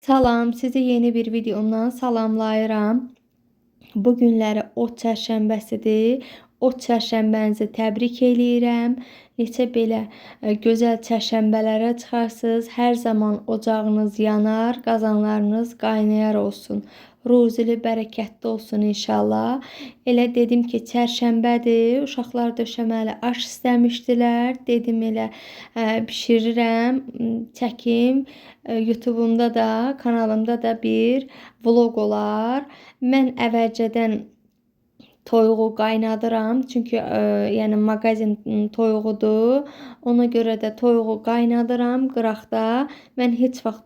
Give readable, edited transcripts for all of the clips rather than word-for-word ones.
Salam, sizi yeni bir videomdan salamlayıram. Bu günləri ot çərşənbəsidir. Ot çərşənbənizi təbrik eləyirəm. Neçə belə gözəl çərşənbələrə çıxarsınız. Hər zaman ocağınız yanar, qazanlarınız qaynayar olsun. Ruzili, bərəkətli olsun inşallah. Elə dedim ki, çərşənbədir. Uşaqlar döşəməli aş istəmişdilər. Dedim elə bişirirəm, çəkim. YouTube-umda da, kanalımda da bir vlog olar. Mən əvvəlcədən toyuğu qaynadıram. Çünki yəni mağazin toyuğudur. Ona görə də toyuğu qaynadıram qıraqda. Mən heç vaxt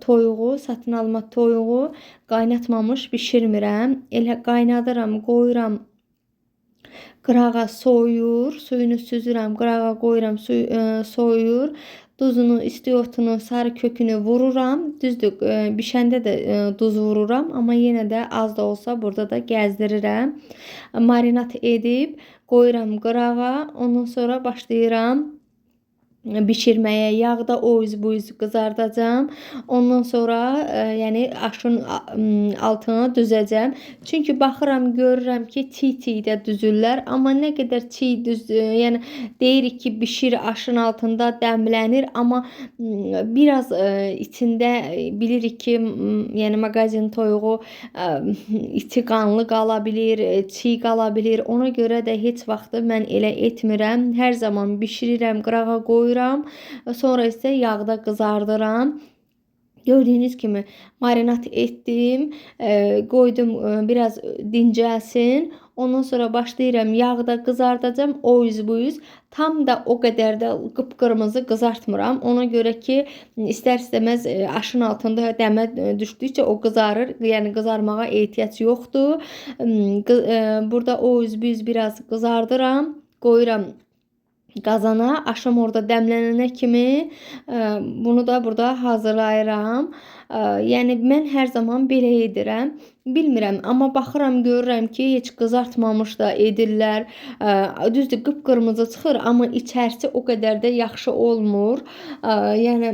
toyuğu, satın alma toyuğu qaynatmamış bişirmirəm. Elə qaynadıram, qoyuram qırağa soyuyur. Suyunu süzürəm, qırağa qoyuram, soyuyur. Duzunu, istiotunu, sarı kökünü vururam. Düzdür, bişəndə də duz vururam, amma yenə də az da olsa burada da gəzdirirəm. Marinat edib qoyuram qırağa. Ondan sonra başlayıram bişirməyə. Yağda o üz bu üz qızardacağam. Ondan sonra yəni aşın altına düzəcəm. Çünki baxıram, görürəm ki, çiğ-çiğ də düzürlər. Amma nə qədər çiğ düz, yəni deyirik ki, bişir aşın altında dəmlənir, amma biraz içində bilirik ki, yəni mağazin toyuğu içi qanlı qala bilir, çiğ qala bilir. Ona görə də heç vaxtı mən elə etmirəm. Hər zaman bişirirəm, qırağa qoyuram. Sonra isə yağda qızardıram. Gördüyünüz kimi marinat etdim, qoydum biraz dincəlsin. Ondan sonra başlayıram yağda qızardacam o üz bu üz. Tam da o qədər də qıpqırmızı qızartmıram. Ona görə ki, istər-istəməz aşın altında dəmə düşdükcə o qızarır. Yəni qızarmağa ehtiyac yoxdur. Burada o üz bu üz biraz qızardıram. Qoyuram qazana, aşım orada dəmlənənə kimi bunu da burada hazırlayıram. Yəni mən hər zaman belə edirəm. Bilmirəm, amma baxıram, görürəm ki, heç qızartmamış da edirlər. Düzdür, qıpqırmızı çıxır, amma içərisi o qədər də yaxşı olmur. Yəni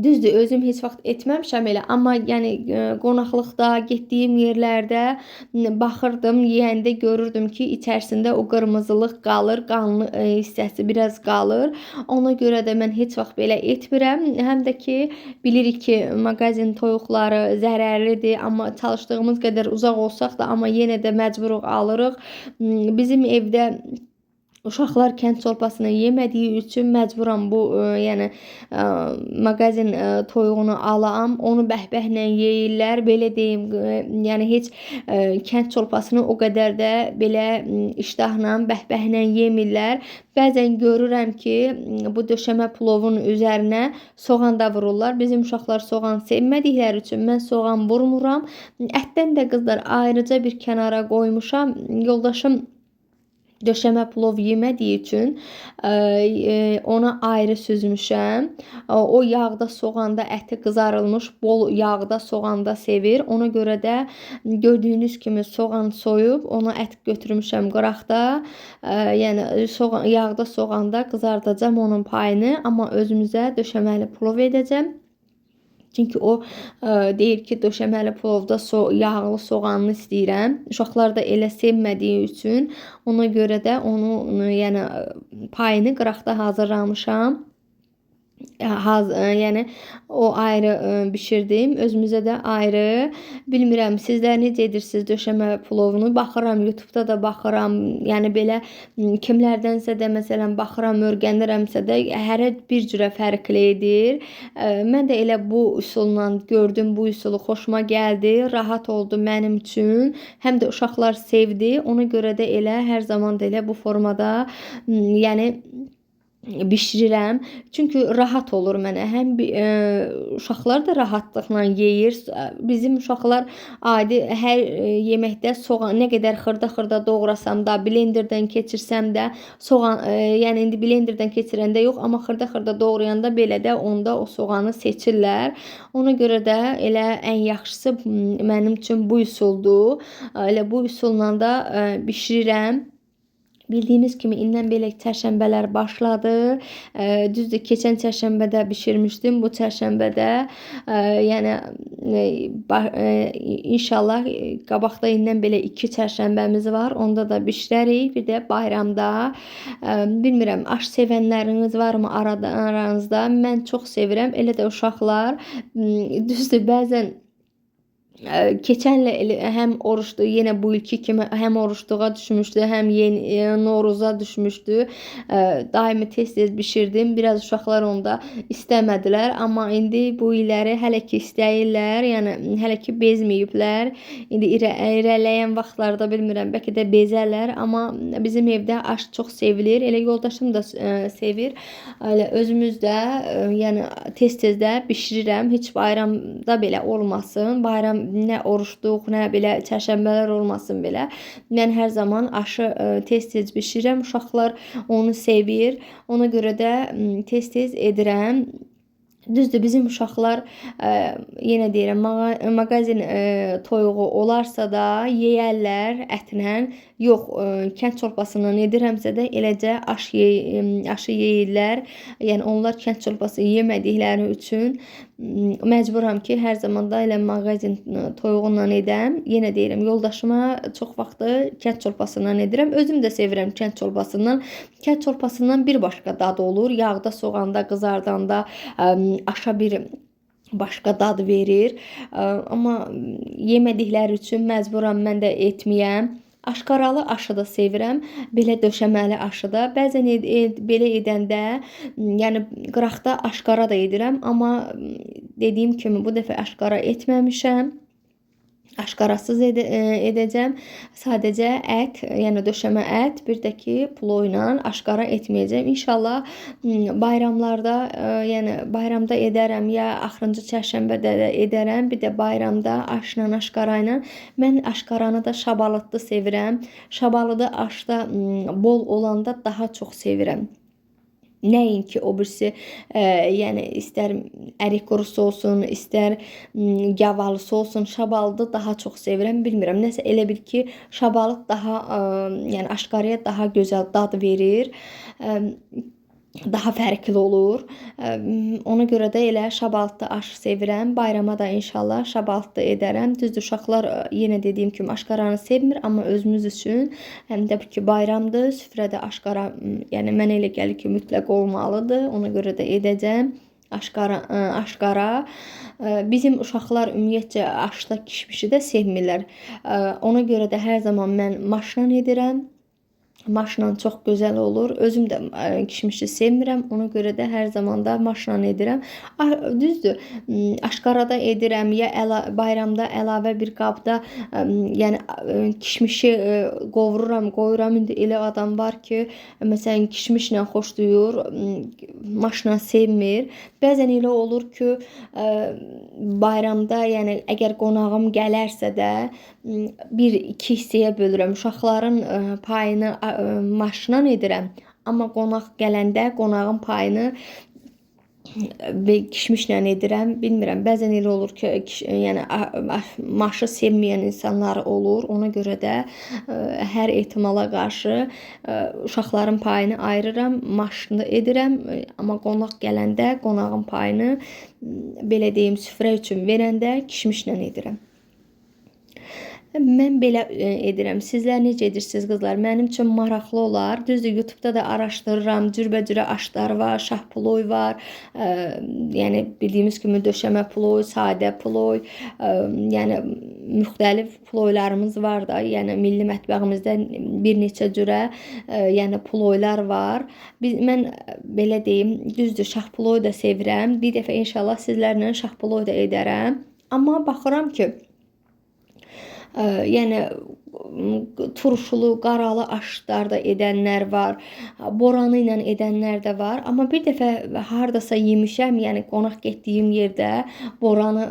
düzdür, özüm heç vaxt etməmişəm elə, amma yəni qonaqlıqda, getdiyim yerlərdə baxırdım, yeyəndə görürdüm ki, içərisində o qırmızılıq qalır, qanlı hissəsi biraz qalır. Ona görə də mən heç vaxt belə etmirəm. Həm də ki, bilirik ki, mağazin toyuqları zərərlidir, amma çalışdığımız qədər uzaq olsaq da, amma yenə də məcburuq alırıq. Bizim evdə uşaqlar kənd şorbasını yemədiyi üçün məcburam bu, yəni mağazin toyuğunu alam. Onu bəhbəhlə yeyirlər. Belə deyim, yəni heç kənd şorbasını o qədər də belə iştahla, bəhbəhlə yemirlər. Bəzən görürəm ki, bu döşəmə plovun üzərinə soğan da vururlar. Bizim uşaqlar soğan sevmədikləri üçün mən soğan vurmuram. Ətdən də qızlar ayrıca bir kənara qoymuşam. Yoldaşım döşəmə plov yemədiyi üçün ona ayrı süzmüşəm. O yağda, soğanda əti qızarılmış, bol yağda, soğanda sevir. Ona görə də gördüyünüz kimi soğan soyub, ona ət götürmüşəm qıraqda. Yəni soğan, yağda, soğanda qızardacam onun payını, amma özümüzə döşəməli plov edəcəm. Çünki o deyir ki, döşəməli plovda yağlı soğanlı istəyirəm. Uşaqlar da elə sevmədiyi üçün ona görə də onu, yəni payını qıraqda hazırlamışam. Yəni o ayrı bişirdim. Özümüzə də ayrı. Bilmirəm, sizlər necə edirsiniz döşəmə plovunu? Baxıram, YouTube-da da baxıram. Yəni belə kimlərdənsə də məsələn baxıram, öyrənirəmsə də hərə bir cürə fərqli edir. Mən də elə bu üsulla gördüm, bu üsulu xoşuma gəldi, rahat oldu mənim üçün. Həm də uşaqlar sevdi. Ona görə də elə hər zaman da elə bu formada, yəni bişirirəm. Çünki rahat olur mənə. Həm uşaqlar da rahatlıqla yeyir. Bizim uşaqlar adi hər yeməkdə soğan nə qədər xırda-xırda doğrasam da, blenderdən keçirsəm də soğan, yəni indi blenderdən keçirəndə yox, amma xırda-xırda doğrayanda belə də onda o soğanı seçirlər. Ona görə də elə ən yaxşısı mənim üçün bu üsuldur. Elə bu üsulla da bişirirəm. Bildiyiniz kimi indən belə çərşənbələr başladı. Düzdür, keçən çərşənbədə bişirmişdim. Bu çərşənbədə yəni inşallah qabaqda indən belə 2 çərşənbəmiz var. Onda da bişirərik. Bir də bayramda. Bilmirəm, aş sevənləriniz varmı aranızda? Mən çox sevirəm. Elə də uşaqlar. Düzdür, bəzən keçən il həm oruçlu, yenə bu ilki kimi həm oruçluğa düşmüşdü, həm yeni Noruza düşmüşdü. Daimi tez-tez bişirdim. Biraz uşaqlar onda istəmədilər, amma indi bu illəri hələ ki istəyirlər, yəni hələ ki bezməyiblər. İndi irəliləyən vaxtlarda bilmirəm, bəlkə də bezərlər, amma bizim evdə aş çox sevilir. Elə yoldaşım da sevir. Elə özümüz də yəni tez-tez də bişirirəm. Heç bayramda belə olmasın. Bayram nə oruçluq, nə belə çərşənbələr olmasın belə. Mən hər zaman aşı tez-tez bişirirəm. Uşaqlar onu sevir. Ona görə də tez-tez edirəm. Düzdür, bizim uşaqlar yenə deyirəm, mağazin toyuğu olarsa da yeyərlər ətlə. Yox, kənd çorpasından edirəmsə də eləcə aşı yeyirlər. Yəni onlar kənd çorpası yemədikləri üçün məcburam ki, hər zaman da elə mağazin toyuğundan edəm. Yenə deyirəm, yoldaşıma çox vaxtı kənd çorpasından edirəm. Özüm də sevirəm kənd çorpasından. Kənd çorpasından bir başqa dadı olur. Yağda, soğanda, qızardanda aşa bir başqa dad verir. Amma yemədikləri üçün məcburam mən də etməyəm. Aşqaralı aşı da sevirəm. Belə döşəməli aşı da. Bəzən belə edəndə, yəni qıraqda aşqara da edirəm, amma dediyim kimi bu dəfə aşqara etməmişəm. Aşqarasız edəcəm. Sadəcə ət, yəni döşəmə ət, bir də ki pulu ilə aşqara etməyəcəm. İnşallah bayramlarda, yəni bayramda edərəm ya axırıncı çərşənbədə də edərəm. Bir də bayramda aşla, aşqara ilə. Mən aşqaranı da şabalıdlı sevirəm. Şabalıdı aşda bol olanda daha çox sevirəm. Nəinki o birisi, yəni istər ərik qurusu olsun, istər gavalısı olsun, şabalıdı daha çox sevirəm. Bilmirəm, nəsə elə bil ki, şabalıd daha, yəni aşqaraya daha gözəl dad verir. Daha fərqli olur. Ona görə də elə şabalıdlı aş sevirəm. Bayrama da inşallah şabalıdlı edərəm. Düzdür, uşaqlar yenə dediyim kimi aşqaranı sevmir, amma özümüz üçün həm də ki bayramdır, süfrədə aşqara, yəni mənə elə gəlir ki, mütləq olmalıdır. Ona görə də edəcəm. Aşqara. Bizim uşaqlar ümumiyyətcə aşda kişmişi də sevmirlər. Ona görə də hər zaman mən maşla edirəm. Maşla çox gözəl olur. Özüm də kişmişi sevmirəm. Ona görə də hər zaman da maşla edirəm. Düzdür, aşqarada edirəm ya bayramda əlavə bir qabda, yəni kişmişi qovururam, qoyuram. İndi elə adam var ki, məsələn kişmişlə xoşlayır, maşla sevmir. Bəzən elə olur ki, bayramda, yəni əgər qonağım gələrsə də bir-iki hissəyə bölürəm. Uşaqların payını maşla edirəm. Amma qonaq gələndə qonağın payını kişmişlə edirəm. Bilmirəm, bəzən elə olur ki, yəni maşı sevməyən insanlar olur. Ona görə də hər ehtimala qarşı uşaqların payını ayırıram, maşını edirəm. Amma qonaq gələndə qonağın payını belə deyim, süfrə üçün verəndə kişmişlə edirəm. Mən belə edirəm. Sizlər necə edirsiniz qızlar? Mənim üçün maraqlı olar. Düzdür, YouTube-da da araşdırıram. Cürbəcürə aşlar var, şah ploy var. Yəni bildiyimiz kimi döşəmə ploy, sadə ploy, yəni müxtəlif ploylarımız var da. Yəni milli mətbəximizdə bir neçə cürə, yəni ploylar var. Mən belə deyim, düzdür, şah ploy da sevirəm. Bir dəfə inşallah sizlərlə şah ploy da edərəm. Amma baxıram ki, yəni turşulu, qaralı aşlar da edənlər var, boranı ilə edənlər də var. Amma bir dəfə hardasa yemişəm, yəni qonaq getdiyim yerdə boranı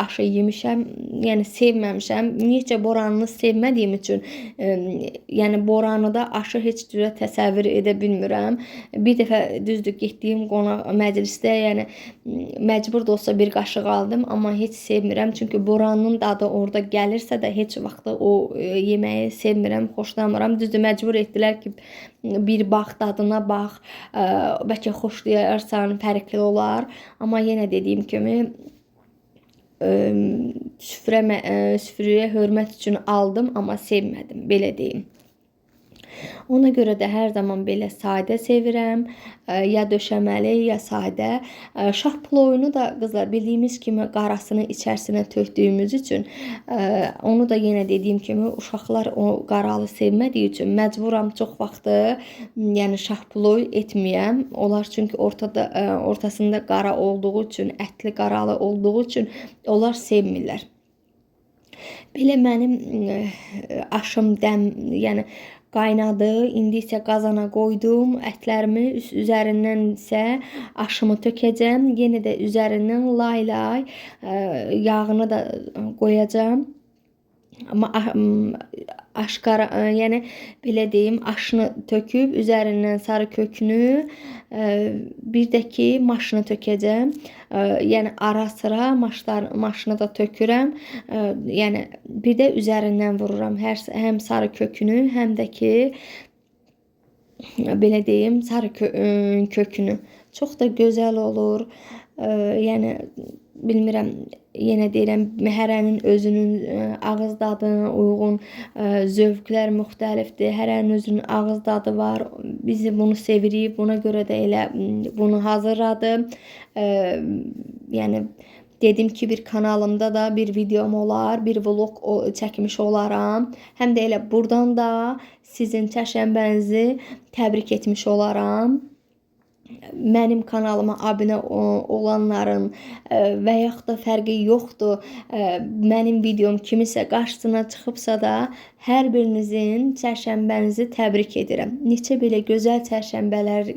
aşı yemişəm, yəni sevməmişəm. Ümumiyyətcə boranını sevmədiyim üçün, yəni boranı da aşı heç cürə təsəvvür edə bilmirəm. Bir dəfə düzdür getdiyim qonaq məclisdə, yəni məcbur da olsa bir qaşıq aldım, amma heç sevmirəm. Çünki boranın dadı orada gəlirsə də heç vaxt o yeməyi sevmirəm, xoşlamıram. Düzdür, məcbur etdilər ki, bir bax, dadına bax, bəlkə xoşlayarsan, fərqli olar. Amma yenə dediyim kimi süfrəyə hörmət üçün aldım, amma sevmədim, belə deyim. Ona görə də hər zaman belə sadə sevirəm. Ya döşəməli, ya sadə. Şah ployunu da qızlar bildiyimiz kimi qarasını içərisinə tökdüyümüz üçün, onu da yenə dediyim kimi uşaqlar o qaralı sevmədiyi üçün məcburam çox vaxtı, yəni şah ploy etməyəm. Onlar çünki ortasında qara olduğu üçün, ətli qaralı olduğu üçün onlar sevmirlər. Belə mənim aşım dəm, yəni qaynadı. İndi isə qazana qoydum ətlərimi, üzərindən isə aşımı tökəcəm. Yenə də üzərindən lay-lay yağını da qoyacağam. Amma aşqara, yəni belə deyim, aşını töküb üzərindən sarı kökünü, bir də ki maşını tökəcəm. Yəni ara sıra maşını da tökürəm. Yəni bir də üzərindən vururam həm sarı kökünü, həm də ki belə deyim, sarı kökünü. Çox da gözəl olur. Yəni bilmirəm, yenə deyirəm, hərənin özünün ağız dadına uyğun zövqlər müxtəlifdir. Hərənin özünün ağız dadı var. Biz bunu sevirik. Buna görə də elə bunu hazırladım. Yəni dedim ki, bir kanalımda da bir videom olar, bir vlog çəkmiş olaram. Həm də elə buradan da sizin çərşənbənizi təbrik etmiş olaram. Mənim kanalıma abunə olanların və yaxud da fərqi yoxdur, mənim videom kimisə qarşısına çıxıbsa da hər birinizin çərşənbənizi təbrik edirəm. Neçə belə gözəl çərşənbələr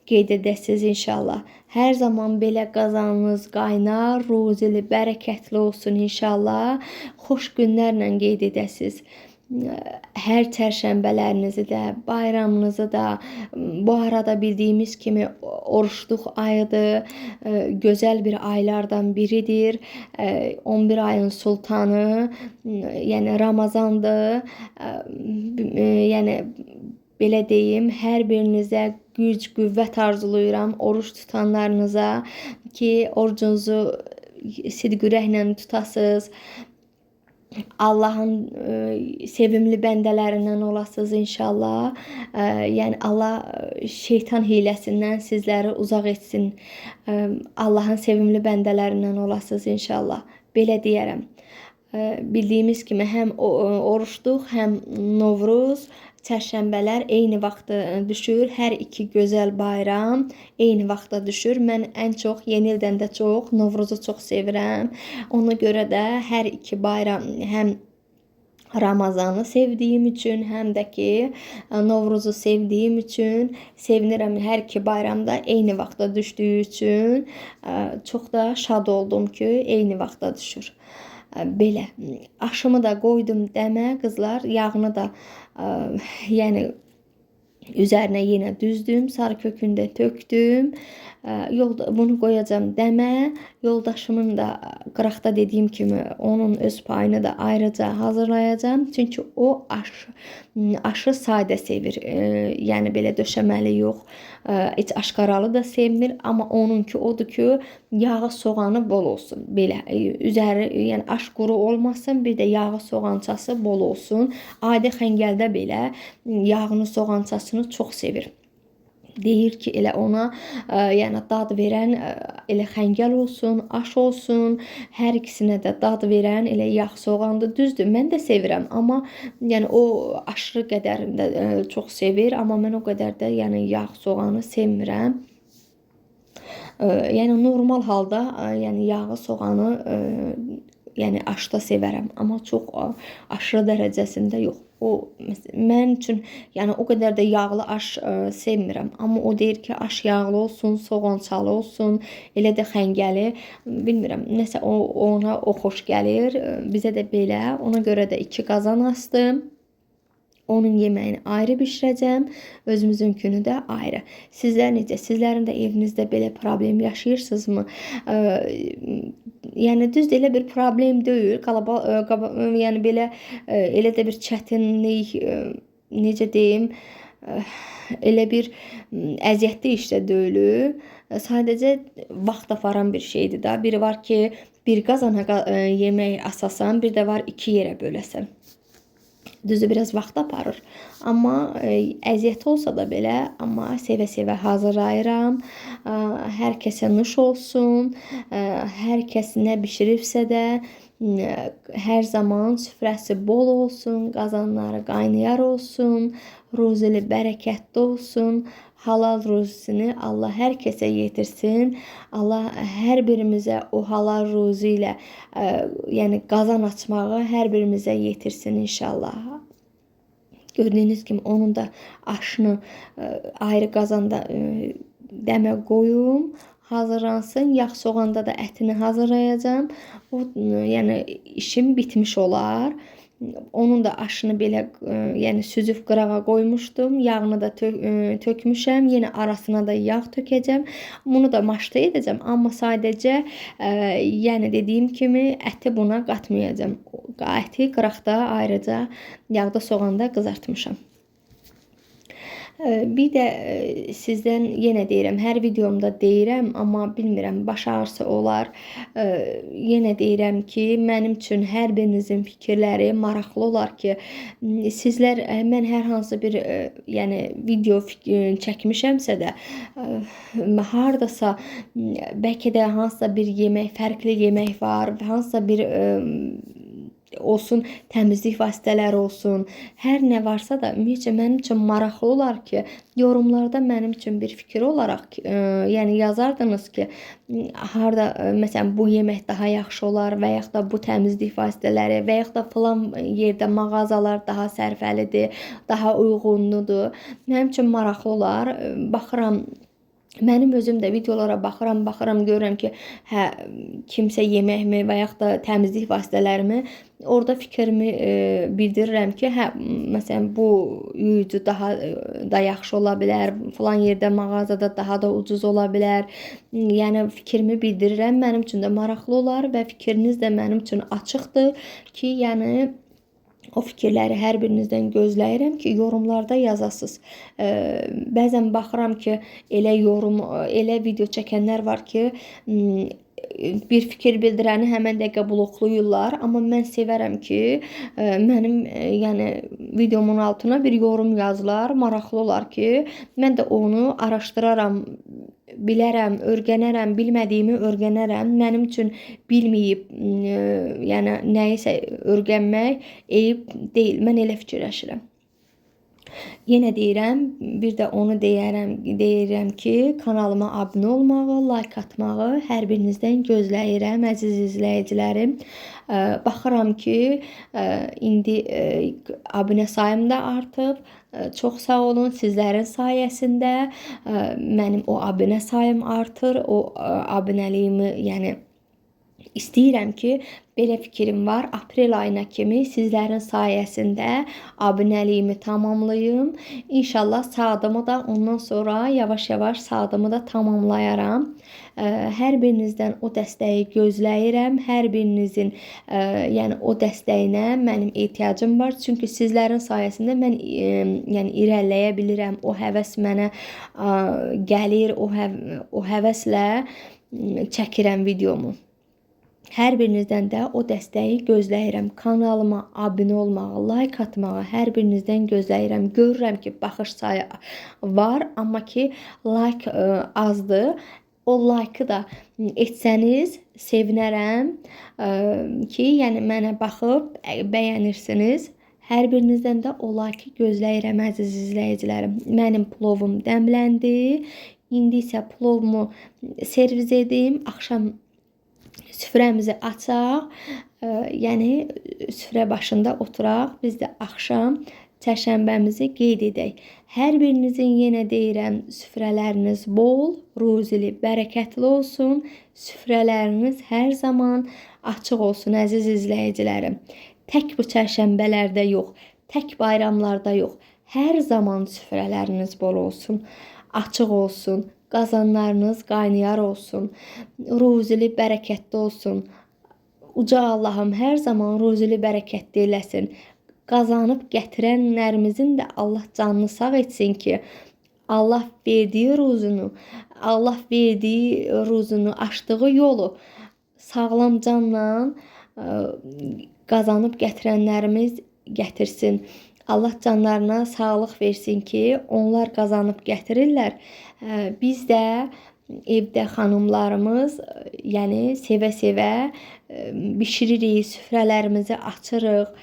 qeyd edəsiniz inşallah. Hər zaman belə qazanınız qaynar, ruzili, bərəkətli olsun inşallah. Xoş günlərlə qeyd edəsiniz. Hər çərşənbələrinizi də, bayramınızı da. Bu arada bildiyimiz kimi oruçluq ayıdır. Gözəl bir aylardan biridir. 11 ayın sultanı, yəni Ramazandır. Yəni belə deyim, hər birinizə güc, qüvvət arzulayıram oruç tutanlarınıza ki, orucunuzu sidq-ürəklə tutasınız. Allahın sevimli bəndələrindən olasınız inşallah. Yəni Allah şeytan hiləsindən sizləri uzaq etsin. Allahın sevimli bəndələrindən olasınız inşallah. Belə deyərəm. Bildiyimiz kimi həm oruçluq, həm Novruz, çərşənbələr eyni vaxtda düşür. Hər iki gözəl bayram eyni vaxtda düşür. Mən ən çox yeni ildən də çox Novruzu çox sevirəm. Ona görə də hər iki bayram, həm Ramazanı sevdiyim üçün, həm də ki Novruzu sevdiyim üçün sevinirəm. Hər iki bayramda eyni vaxtda düşdüyü üçün çox da şad oldum ki, eyni vaxtda düşür. Belə aşımı da qoydum dəmə qızlar, yağını da yəni üzərinə yenə düzdüm, sarı kökünü də tökdüm. Yolda bunu qoyacağam dəmə. Yoldaşımın da qıraqda dediyim kimi onun öz payını da ayrıca hazırlayacağam. Çünki o aşı sadə sevir. Yəni belə döşəməli yox. Heç aşqaralı da sevmir, amma onunki odur ki, yağı soğanı bol olsun. Belə üzəri, yəni aş quru olmasın, bir də yağı soğançası bol olsun. Adi xəngəldə belə yağını soğançasını çox sevir. Deyir ki, elə ona yəni dad verən elə xəngəl olsun, aş olsun, hər ikisinə də dad verən elə yağ soğandır. Düzdür, mən də sevirəm, amma yəni o aşırı qədər də çox sevir, amma mən o qədər də yəni yağ soğanı sevmirəm. Yəni normal halda yəni yağı soğanı yəni aşda sevərəm, amma çox aşırı dərəcəsində yox. O mənim üçün yəni o qədər də yağlı aş sevmirəm, amma o deyir ki, aş yağlı olsun, soğançalı olsun, elə də xəngəli, bilmirəm, nəsə ona o xoş gəlir. Bizə də belə. Ona görə də 2 qazan astım. Onun yeməyini ayrı bişirəcəm, özümüzünkünü də ayrı. Sizlər necə? Sizlərin də evinizdə belə problem yaşayırsınızmı? Yəni düzdür, elə bir problem deyil. Yəni belə elə də bir çətinlik, necə deyim, elə bir əziyyətli iş də deyil. Sadəcə vaxt aparan bir şeydir da. Biri var ki, bir qazana yemək asasan, bir də var iki yerə böləsən. Düzü biraz vaxt aparır. Amma əziyyət olsa da belə, amma sevə-sevə hazırlayıram. Hər kəsə nuş olsun. Hər kəs nə bişiribsə də hər zaman süfrəsi bol olsun, qazanları qaynayar olsun, ruzili bərəkətli olsun. Halal ruzisini Allah hər kəsə yetirsin. Allah hər birimizə o halal ruzi ilə, yəni qazan açmağı hər birimizə yetirsin inşallah. Gördüyünüz kimi onun da aşını ayrı qazanda dəmə qoyum, hazırlansın. Yağ soğanda da ətini hazırlayacağam. O, yəni işim bitmiş olar. Onun da aşını belə, yəni süzüb qırağa qoymuşdum. Yağını da tökmüşəm. Yenə arasına da yağ tökəcəm. Bunu da maşda edəcəm. Amma sadəcə, yəni dediyim kimi əti buna qatmayacağam. Əti qıraqda ayrıca yağda soğanda qızartmışam. Bir də sizdən yenə deyirəm, hər videomda deyirəm, amma bilmirəm, baş ağrısı olar. Yenə deyirəm ki, mənim üçün hər birinizin fikirləri maraqlı olar ki, sizlər, mən hər hansı bir, yəni video çəkmişəmsə də, hardasa bəlkə də hansısa bir yemək, fərqli yemək var, hansısa bir olsun, təmizlik vasitələri olsun, hər nə varsa da ümumiyyətcə mənim üçün maraqlı olar ki, yorumlarda mənim üçün bir fikir olaraq, yəni yazardınız ki, harda məsələn bu yemək daha yaxşı olar və yaxud da bu təmizlik vasitələri və yaxud da filan yerdə mağazalar daha sərfəlidir, daha uyğunludur. Mənim üçün maraqlı olar. Baxıram, mənim özüm də videolara baxıram, görürəm ki, hə, kimsə yeməkmi və yaxud da təmizlik vasitələrimi, orada fikrimi bildirirəm ki, hə, məsələn, bu yuyucu daha da yaxşı ola bilər, filan yerdə mağazada daha da ucuz ola bilər. Yəni fikrimi bildirirəm, mənim üçün də maraqlı olar və fikriniz də mənim üçün açıqdır ki, yəni o fikirləri hər birinizdən gözləyirəm ki, yorumlarda yazasınız. Bəzən baxıram ki, elə yorum, elə video çəkənlər var ki, bir fikir bildirəni həmən dəqiqə blokluyurlar. Amma mən sevərəm ki, mənim, yəni videomun altına bir yorum yazılar, maraqlı olar ki, mən də onu araşdıraram, bilərəm, öyrənərəm, bilmədiyimi öyrənərəm. Mənim üçün bilməyib, yəni nəyisə öyrənmək eyib deyil. Mən elə fikirləşirəm. Yenə deyirəm, bir də onu deyirəm ki, kanalıma abunə olmağı, like atmağı hər birinizdən gözləyirəm, əziz izləyicilərim. Baxıram ki, indi abunə sayım da artıb. Çox sağ olun, sizlərin sayəsində mənim o abunə sayım artır, o abunəliyimi, yəni istəyirəm ki, belə fikrim var. Aprel ayına kimi sizlərin sayəsində abunəliyimi tamamlayım. İnşallah saatımı da ondan sonra yavaş-yavaş saatımı da tamamlayaram. Hər birinizdən o dəstəyi gözləyirəm. Hər birinizin, yəni o dəstəyinə mənim ehtiyacım var. Çünki sizlərin sayəsində mən, yəni irəliləyə bilirəm. O həvəs mənə gəlir, o həvəslə çəkirəm videomu. Hər birinizdən də o dəstəyi gözləyirəm. Kanalıma abunə olmağı, like atmağı hər birinizdən gözləyirəm. Görürəm ki, baxış sayı var, amma ki, like azdır. O like'ı da etsəniz sevinərəm ki, yəni mənə baxıb bəyənirsiniz. Hər birinizdən də o like'ı gözləyirəm, əziz izləyicilərim. Mənim plovum dəmləndi. İndi isə plovumu servis edim. Axşam süfrəmizi açaq, yəni süfrə başında oturaq. Biz də axşam çərşənbəmizi qeyd edək. Hər birinizin yenə deyirəm, süfrələriniz bol, ruzili, bərəkətli olsun. Süfrələriniz hər zaman açıq olsun, əziz izləyicilərim. Tək bu çərşənbələrdə yox, Tək bayramlarda yox, hər zaman süfrələriniz bol olsun, açıq olsun, qazanlarınız qaynayar olsun, ruzili bərəkətli olsun. Uca Allahım hər zaman ruzili bərəkətli eləsin. Qazanıb gətirənlərimizin də Allah canını sağ etsin ki, Allah verdiyi ruzunu, Allah verdiyi ruzunu, açdığı yolu sağlam canla qazanıb gətirənlərimiz gətirsin. Allah canlarına sağlıq versin ki, onlar qazanıb gətirirlər. Biz də evdə xanımlarımız, yəni sevə-sevə bişiririk, süfrələrimizi açırıq.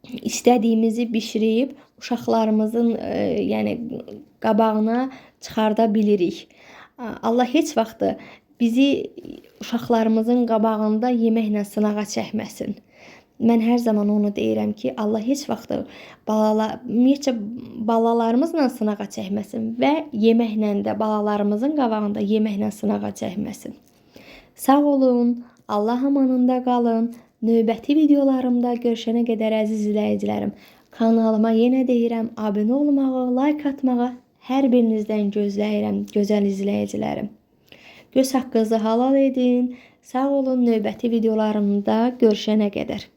İstədiyimizi bişirib uşaqlarımızın yəni qabağına çıxarda bilirik. Allah heç vaxt bizi uşaqlarımızın qabağında yeməklə sınağa çəkməsin. Mən hər zaman onu deyirəm ki, Allah heç vaxt ümumiyyətcə balalarımızla sınağa çəkməsin və yeməklə də balalarımızın qabağında yeməklə sınağa çəkməsin. Sağ olun, Allah amanında qalın. Növbəti videolarımda görüşənə qədər əziz izləyicilərim, kanalıma yenə deyirəm, abunə olmağı, like atmağı hər birinizdən gözləyirəm, gözəl izləyicilərim. Göz haqqınızı halal edin. Sağ olun, növbəti videolarımda görüşənə qədər.